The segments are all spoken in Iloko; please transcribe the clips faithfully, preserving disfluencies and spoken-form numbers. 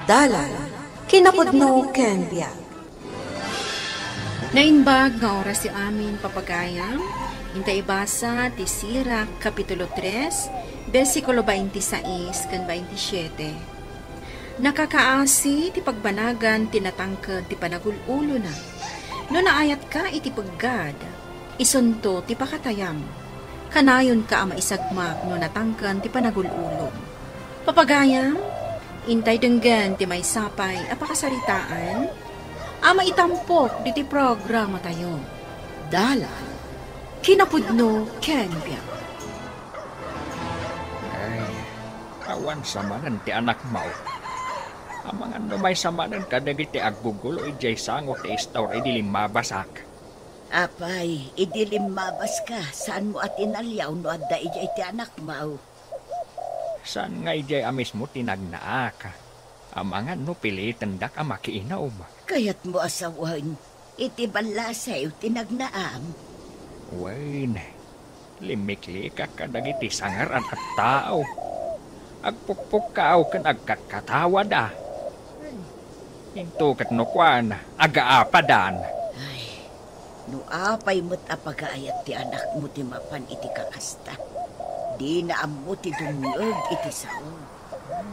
Dalan, kinapudno ken biag. Naimbag nga oras ti amin, papagayam. Inta ibasa ti Sirak, Kapitulo tres, bersikulo twenty-sais ken twenty-siete. Nakakaasi ti pagbanagan ti natangked ti panagul-ulona. No naayatka iti peggad, isunto ti pakatayam. Kanayonka a maisagmak no natangken ti panagul-ulom. Papagayam, intay denggen ti maysa pay a pakasaritaan a maitampok ditoy programatayo. Dalan, kinapudno ken biag. Ay, awan sa manen ti anakmo. Amangan no maysa manen kadagiti aggugulo idiay sango ti istor idi limmabasak. Apay, idi limmabaska, saanmo a tinaliaw no adda idiay ti anakmo? Saan nga idiay a mismo ti nagnaak? Amangan no pilitendak a makiinom. Kayatmo a sawen, iti ballasayo ti nagnaam? Wen, limmiklikak kadagiti sangar a tao. Agpukpukkaw ken agkatkatawada. Into ket no kuan, agaapadan. Ay, no apay met a pagayat ti anakmo ti mapan iti kakasta, dina ammo ti dumngeg iti sao.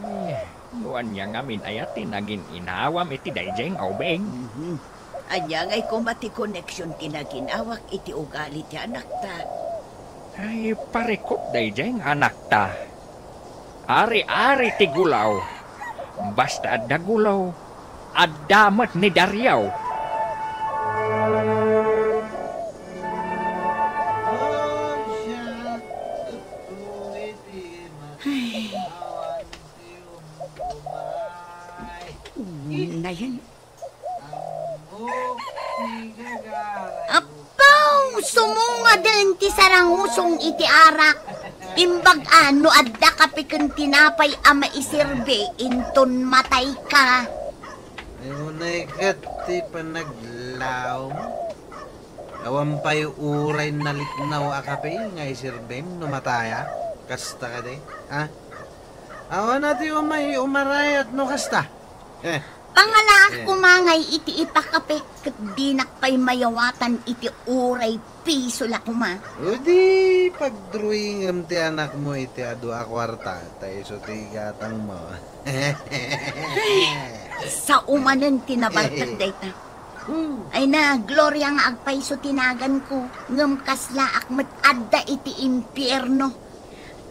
Ay, no ania ngamin aya ti nagin-inawam iti daydiay nga ubing? Mhm. Ania ngay koma ti koneksion ti naginawak iti ugali ti anakta? Ay, parikut daydiay nga anakta. Ari-ari ti gulaw. Basta adda gulaw, adda met ni Dario. Ay. Unayen. Apaw! Sumungaden ti sarangusong iti arak. Imbag a no adda kape ken tinapay a maisirbi inton matayka. Ay, unay ket ti panaglaom. Awan pay uray naliknaw a kape nga isirbim no mataya. Kasta kadi, ha? Awan a ti umay umarayat no kasta. Eh. Pangalaak Eh. koma ngay iti ipakape ket dinak pay mayawatan iti uray piso la koma. O di, pagdrawingem ti anakmo iti adu a kuarta, ta isu ti igatangmo. Sao manen ti nabartek dayta. Hmm. Ay na, Gloria nga agpayso ti naganko, ngem kaslaak met adda iti impierno.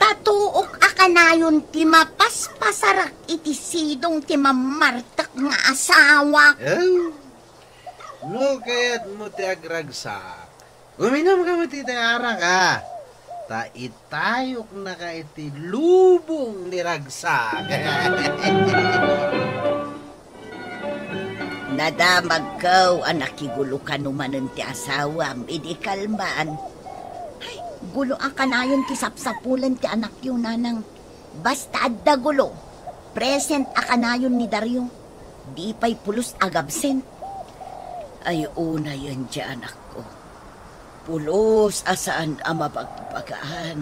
Ta tuok a kanayon ti mapaspasarak iti sidong ti mammartek nga asawak. Eh, no kayatmo ti agragsak, uminumka met iti arak, a. Ta itayoknaka iti lubong ni ragsak. Nadamagko a nakigulo kano manen ti asawam idi kalman. Ay, gulo a kanayon ti sapsapulen ti anakyo, nanang. Basta adda gulo, present a kanayon ni Dario. Di pay pulos agabsent. Ay, unayen ti anakko. Pulos a saan a mabagbagaan.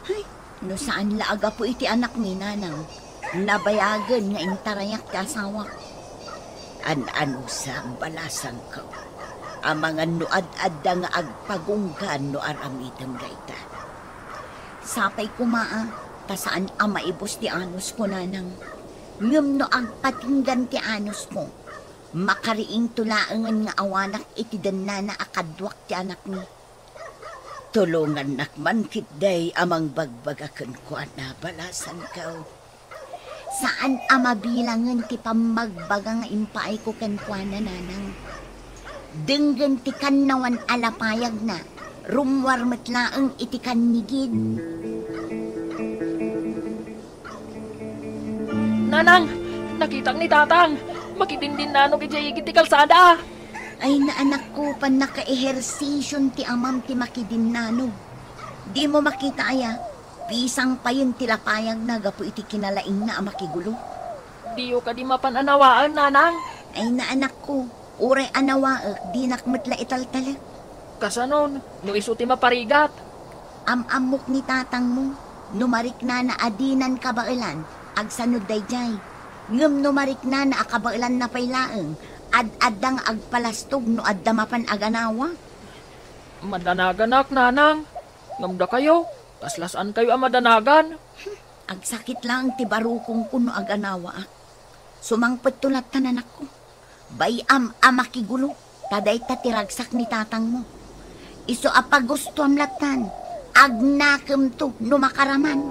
Ay, no saan la a gapu iti anakmi, nanang, nabayagen nga intarayak ti asawak. An-anusam, balasangko. Amangan no ad-adda nga agpagunggan no aramidem dayta. Sapay koma a, ta saan a maibus ti anusko, nanang. Ngem no agpatinggan ti anusko, makariingto laengen nga awanak iti dennana a kaduak ti anakmi. Tulongannak man ketdi a mangbagbaga kenkuana, balasangko. Saan a mabilangen ti pammagbaga nga impaayko kenkuana, nanang. Denggen ti kannawan a lapayagna, rummuar met laeng iti kannigid. Nanang, nakitak ni Tatang. Makidindinnanok idiay igid ti kalsada. Ay, na anakko, pannakaehersision ti amam ti makidinnanog. Dimo makita aya, pisang payen ti lapayagna gapu iti kinalaingna a makigulo. Diyo kadi mapan a nawaen, nanang? Ay, na anakko, uray a nawaek, dinak met la italtalek. Kasanon, no isu ti maparigat? Am-ammok ni tatangmo, no mariknana a dinan kabaelan, agsano daydiay. Ngem no mariknana a kabaelanna pay laeng, ad-adda nga agpalastog no adda mapan a ganawa. Madanaganak, nanang. Ngem dakayo, kasla saankayo a madanagan. Agsakit laeng ti barukongko no aganawaak. Sumangpetto latta, anakko. Bay-am a makigulo, ta dayta ti ragsak ni tatangmo. Isu a pagustoam lattan, agnakemto no makaraman.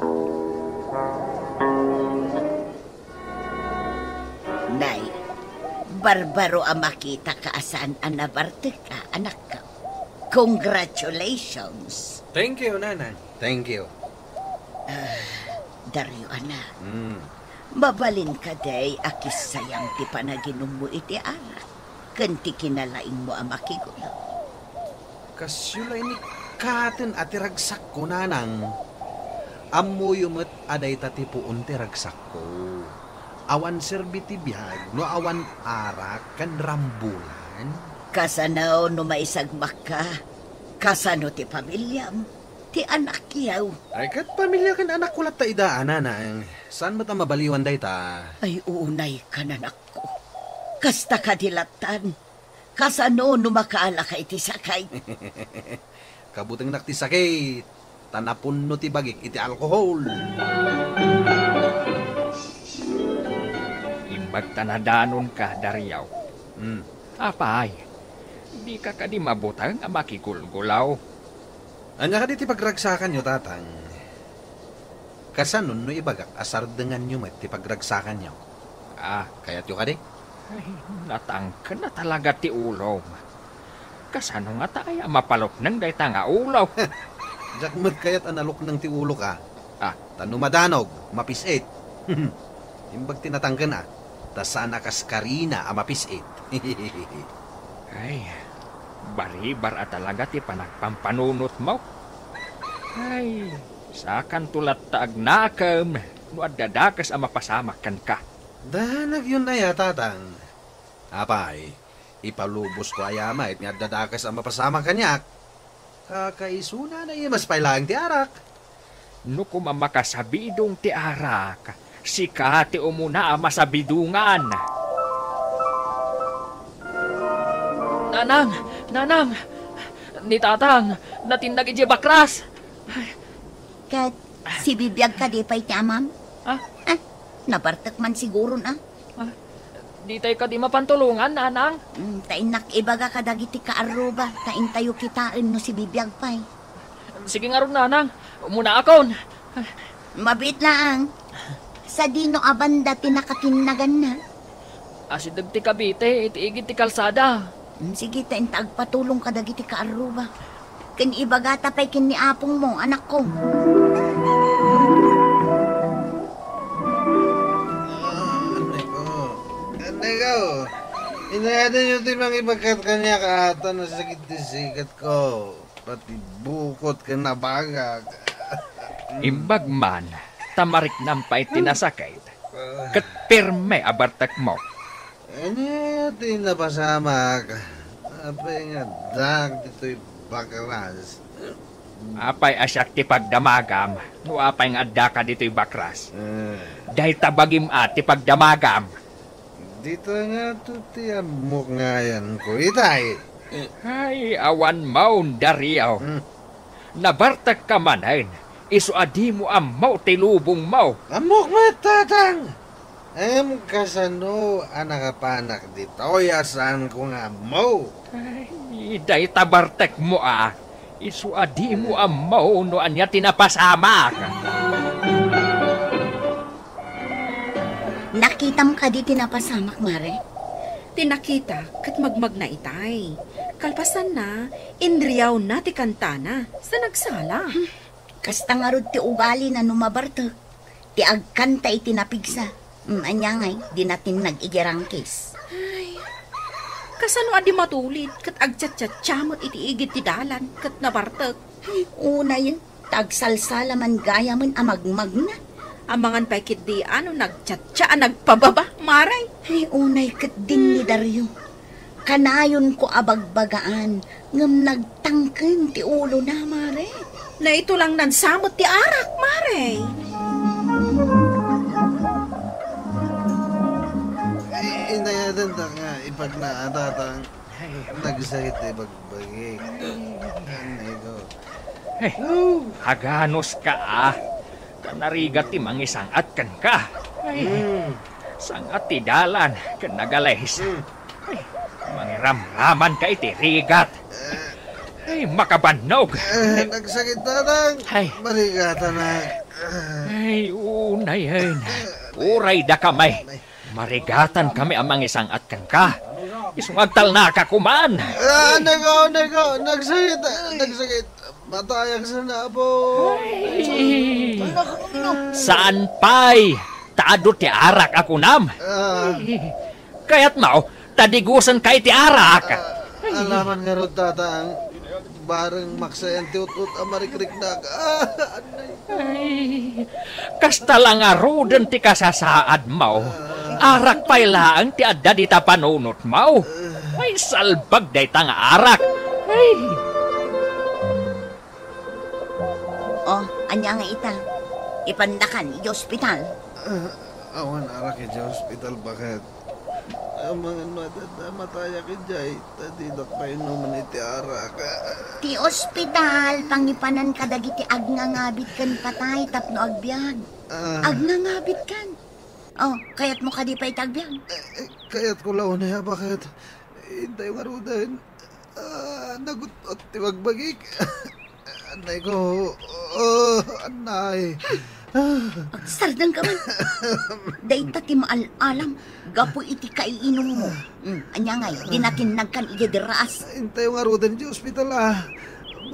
Nay, barbaro a makitaka a saan a nabartek a, anakko. Congratulations! Thank you, Nanang. Thank you. Ah, Dario, anak. Hmm. Mabalin kadi a kissayam ti panaginummo iti arak ken ti kinalaingmo a makigulo? Kasyo la inikkaten a ti ragsakko, nanang. Ammoyo met a dayta ti puon ti ragsakko. Awan serbi ti biag no awan arak ken rambulan. Kasano no maisagmakka? Kasano ti pamiliam? Ti anakyo? Ay, ket pamilia ken anakko latta ida, nanang. Saan met a mabaliwan dayta? Ay, unay ka, anakko. Kasta kadi lattan. Kasano no makaalaka iti sakit? Kabutengnak ti sakit, ta napunno ti bagik iti alkohol. Imbag ta nadanonka, Dario. Hmm. Apay, dika kadi mabuteng a makigulgulaw? Ania kadi ti pagragsakanyo, tatang? Kasano no ibagak a sardenganyo met ti pagragsakanyo? Ah, kayatyo kadi? Ay, natangken a talaga ti ulom. Kasano ngata aya a mapalukneng dayta nga ulo? Diak met kayat a nalukneng ti ulok a. Ah. Ta no madanog, mapis-it. Imbag ti natangken a, ta saan a kas karina a mapis-it. Ay, baribar a talaga ti panagpampanunotmo. Ay, sakanto latta agnakem no adda dakes a mapasamak kenka. Danagyon aya, tatang. Apay, ipalubosko aya met nga adda dakes a mapasamak kaniak? Kakaisuna, naimas pay laeng ti arak. No koma makasabidong ti arak, sika ti umuna a masabidongan. Nanang! Nanang! Ni tatang, natinnag idiay bakras! Ket sibibiag kadi pay ti amam? Ah? Ah, nabartek man siguron a. Ah, ditay kadi mapantulongan, nanang? Mm, ta innak ibaga kadagiti kaarruba, ta intayo kitaen no sibibiag pay. Sige ngarud, nanang. Umunaakon. Mabiit laeng. Sadino a banda ti nakatinnaganna? Asideg ti kabite iti igid ti kalsada. Mm, sige, ta inta agpatulong kadagiti kaarruba. Ken ibagata pay ken ni apongmo, anakko. Ah, anneko. Anneko. Inayatenyo ti mangibagkat kaniak a ta nasakit ti sikatko. Pati bukot ken nabagak. Imbag man, ta mariknam pay ti nasakit. Ket pirme a bartekmo. Ania ti napasamak? Apay nga addak ditoy bakras? Apay a siak ti pagdamagam, no apay nga addaka ditoy bakras? Eh. Dayta bagim a ti pagdamagam. Dita ngato ti ammok nga ayanko itay. Ay, awan maun, Dario. Hmm. Nabartekka manen, isu a dimo ammo ti lubongmo. Ammok met, tatang. Ngem kasano a nakapanak ditoy a saanko nga ammo? Ay, dayta bartekmo a. Isu a dimo ammo no ania ti napasamak. Nakitam kadi ti napasamak, Mare? Ti nakita ket magmagna itay. Kalpasanna, inriawna ti kantana, sa nagsala. Hmm. Kasta ngarud ti ugalina no mabartek. Ti agkanta iti napigsa. Hmm, ania ngay, di natinnag iti rangkis. Ay, kasano a di matulid ket agchatchatcha met iti igid ti dalan ket nabartek? Ay, unay, ta agsalsala man gayamen a magmagna. Amangan pay ketdi a no nagchatcha a nagpababa, Mare. Ay, unay ketdin ni Dario. Kanayonko a bagbagaan, ngem nagtangken ti ulona, Mare. Naitulangnan sa met ti arak, Mare. Inayadanta nga ipagnaatata. Ay. Nagsakit ti bagbagi. Anay ko. Ay, aganos ka, ah. Kanarigat ti mangisang-at kenka. Ay, mm, sang-at ti dalan ken nagalis. Mm. Ay, mangiramraman ka iti rigat. Ay, makabannog. Eh, nagsakit, Tatang. Ay. Marigatan na. Ay, unayen. Uray da kami. Marigatan kami a mangisang-at kenka. Isu nga agtalnaka koman. Ah, nako, nako, nagsakit, nagsakit. Matayak sa napo. Ay. Saan pay? Ta adu ti arak a kunam. Ah. Kayatmo, ta digusenka iti arak. Ah, alaman ngarud, Tatang, bareng maksayan ti ut-ot a marikriknak. Ah, anay. Ay, kasta la ngaruden ti kasasaadmo. Arak pay laeng ti adda dita panunotmo. Ay, salbag dayta nga arak. Ay. Oh, ania nga ita? Ipandakan iti ospital. Ah, awan arak iti ospital, baket. Amangan no adda matayak idiay, ta didak painumen iti arak. Ti ospital, pangipanan kadagiti agnangabit ken patay tapno agbiag. Ah. Agnangabit kan. Oh, kayatmo kadi pay ti agbiag? Eh, eh, kayatko la unay a baket. Intayo ngaruden. Ah, nagut-ot ti bagbagik. Anay ko. Oh, anay. Agsardengka man. Dayta ti maal-alam gapu iti kaiinummo. Hmm, ania ngay, dinatinnagkan idiay raas. Intayo ngaruden ti ospital, ah.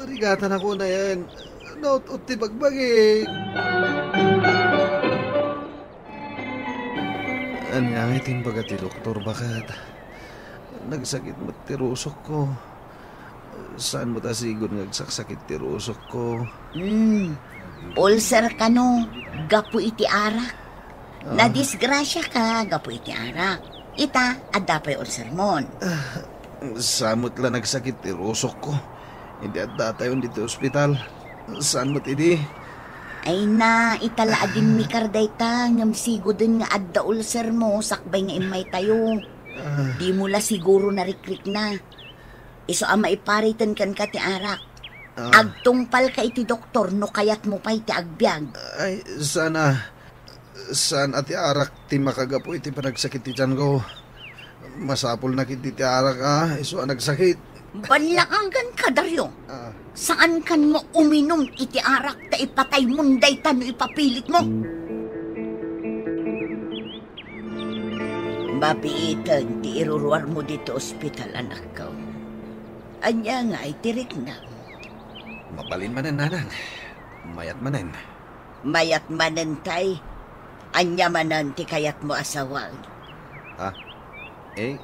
Marigatan ako na yan. Naut-ot ti bagbagik. Ania ngay ti imbaga ti doktor, baket? Nagsakit met ti rusokko. Saan met a sigud nga agsaksakit ti rusokko. Hmm. Ulcer kano, gapu iti arak. Ah. Nadisgrasiaka gapu iti arak. Ita, adda pay ulcermon. Ah, saan met la nagsakit ti rusokko. Idi addatayon ditoy ospital. Saan met idi? Ay na, ita la a dimmikar dayta, ngem siguden nga adda ulcermo sakbay nga immaytayo. Ah. Dimo la siguro narikrikna. Isu a maipariten kenka ti arak. Ah. Agtungpalka iti doktor no kayatmo pay ti agbiag. Ay, sana, saan a ti arak ti makagapu iti panagsakit ti tianko. Masapulna ketdi ti arak a isu a nagsakit. Ballaaganka, Dario. Ah. Saankan nga uminum iti arak ta ipataymon dayta no ipapilitmo. Mabiiten ti iruruarmo ditoy ospital, anakko. Ania ngay ti riknam? Mabalin manen, nanang. Mayat manen. Mayat manen tay. Ania manen ti kayatmo a sawen? Ha? Eh,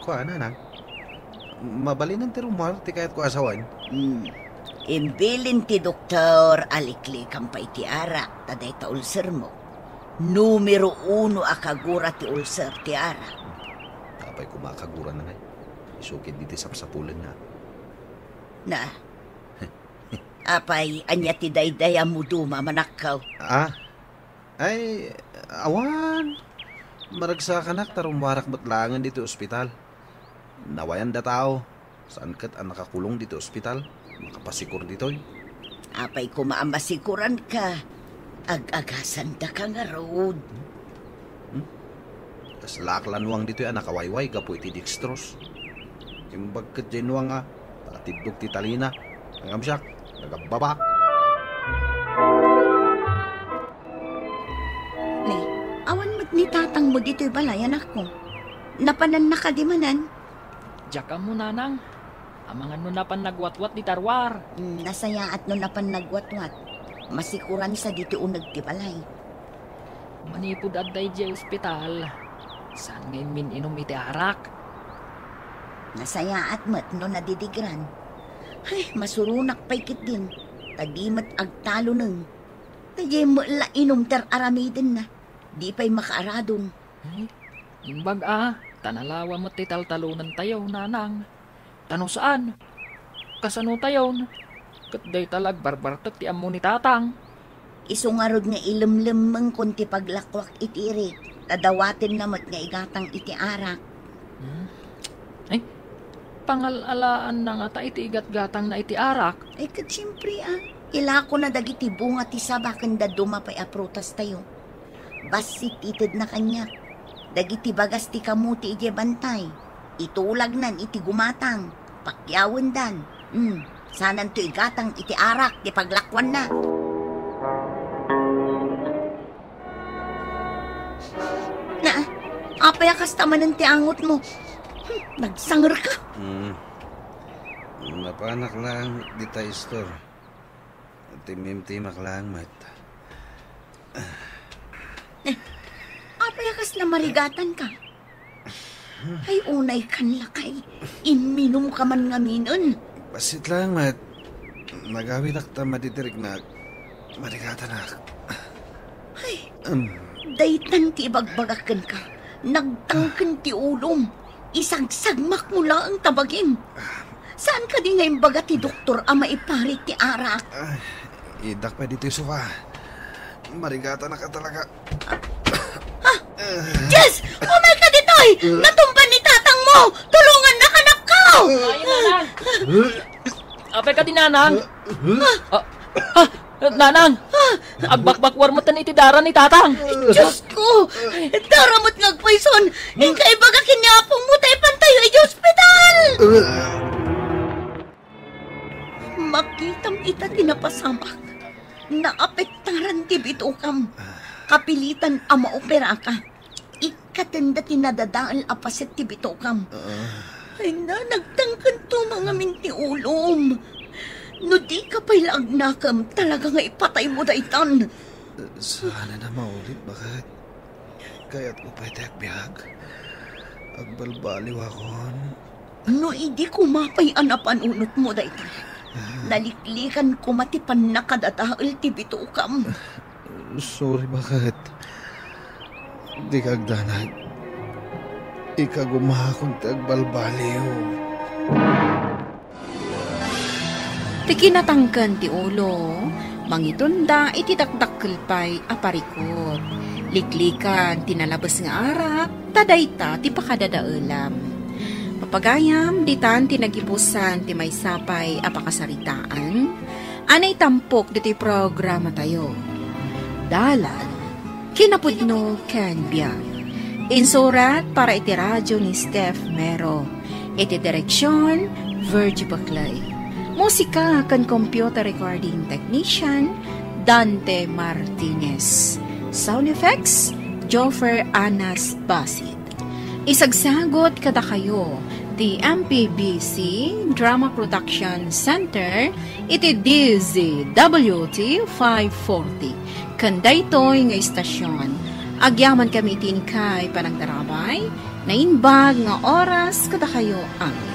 kua, nanang. Mabalinen ti rummuar ti kayatko a sawen. Hmm. Imbilin ti doktor a liklikan pay ti arak ta dayta ulcermo. Numero uno a kagura ti ulcer ti arak. Apay koma a kagurana ngay? Isu ketdi ti sapsapulenna. Na. Apay, ania ti daydayammo duma, manakkaw? Ah? Ay, awan. Maragsakanak ta rummuarak met laengen ditoy ospital. Nawayan da tao. Saan ket a nakakulong ditoy ospital. Makapasikor ditoy. Apay koma a masikoranka, ag-agasandaka ngarud. Hmm? Kaslaak la nuang ditoy a nakawayway gapu iti dextrose. Imbag ket diay nuang a, ta atiddog ti talina. Ngem siak, nagabbaba. Ne, awan met ni tatangmo ditoy balay, anakko. Napananna kadi manen? Diak ammo, nanang. Amangan no napan nagwatwat dita ruar. Hmm, nasayaat no napan nagwatwat. Masikoran sadi ti uneg ti balay. Manipud adda idiay ospital, saan nga immin-inum iti arak. Nasayaat met no nadidigran. Ay, masuronak pay ketdin, ta di met agtaloneng. Ta diay met la inum ti ar-aramidenna, di pay makaaradon. Ay, imbag a, ta nalawa met ti taltalonentayo, nanang. Ta no saan, kasanotayon? Ket dayta la agbarbartek ti ammo ni tatang. Isu ngarud nga ilemlemmengkon ti paglakuak iti irik. Ta dawatenna met nga igatang iti arak. Hmm? Ay, pangal-alaanna ngata iti igatgatangna iti arak. Ay, ket siempre, ah. Ilakona dagiti bunga ti saba ken dadduma pay a prutastayo. Bassit ti itedna kaniak. Dagiti bagas ti kamote idiay bantay, itulagnan iti gumatang, pakyawendan. Hmm, sananto igatang iti arak ti paglakuanna. Na, apay a kasta manen ti angotmo? Hmm, nagsangerka. Hmm. Napanak laeng dita istor. Timmimtimak laeng met. Eh, apay a kasla marigatanka? Ay, unay kan lakay. Imminumka man ngaminen. Bassit laeng met. Nagawidak ta madidirignak. Marigatanak. Ay, Em, daytan ti ibagbagak kenka. Nagtangken ti ulom. Isagsagmakmo laeng ta bagim. Saan kadi nga imbaga ti doktor a maiparit ti arak? Ay, idak pay ditoy sofa. Marigatanak a talaga. Ah! Jess! Umayka ditoy! Natumba ni tatangmo! Tulongannak, anakko! Ay, nanang! Apay kadi, nanang? Ah, ah, nanang! Agbakbakuar metten iti dara ni tatang! Diyos ko! Dara met nga agpayson! Inka ibaga ken ni apongmo ta ipantayo iti ospital! Makitam ita ti napasamak. Naapektaran ti bitokam. Kapilitan a maoperaka. Ikkatenda ti nadadael a paset ti bitokam. Ah. Ay na, nagtangken to mangamin ti ulom. No di ka pay la agnakem, talaga nga ipataymo daytan. Saan a maulit, baket? Kayatko pay ti agbiag. Agbalbaliwakon. No idi koma pay a napanunotmo dayta, naliklikan koma ti pannakadadael ti bitokam. Sorry, baket. Dika agdanag. Ikagumakon ti agbalbaliw. Ti kinatangken ti ulo, mangitunda iti dakdakkel pay a parikut. Liklikan ti nalabes nga arak, ta dayta ti pakadadaelam. Papagayam, ditan ti nagipusan ti maysa pay a pakasaritaan a naitampok ditoy programatayo. Dalan, kinapudno ken biag. Insurat para iti radio ni Steph Mero. Iti direksion, Virgie Baclay. Musika ken computer recording technician, Dante Martinez. Sound effects, Joffer Anas Basit. Isagsagut kadakayo ti M P B C Drama Production Center iti D Z W T five forty. Ken daytoy nga istasyon, agyamankami iti inkay panagdarabay, naimbag nga oras kadakayo amin.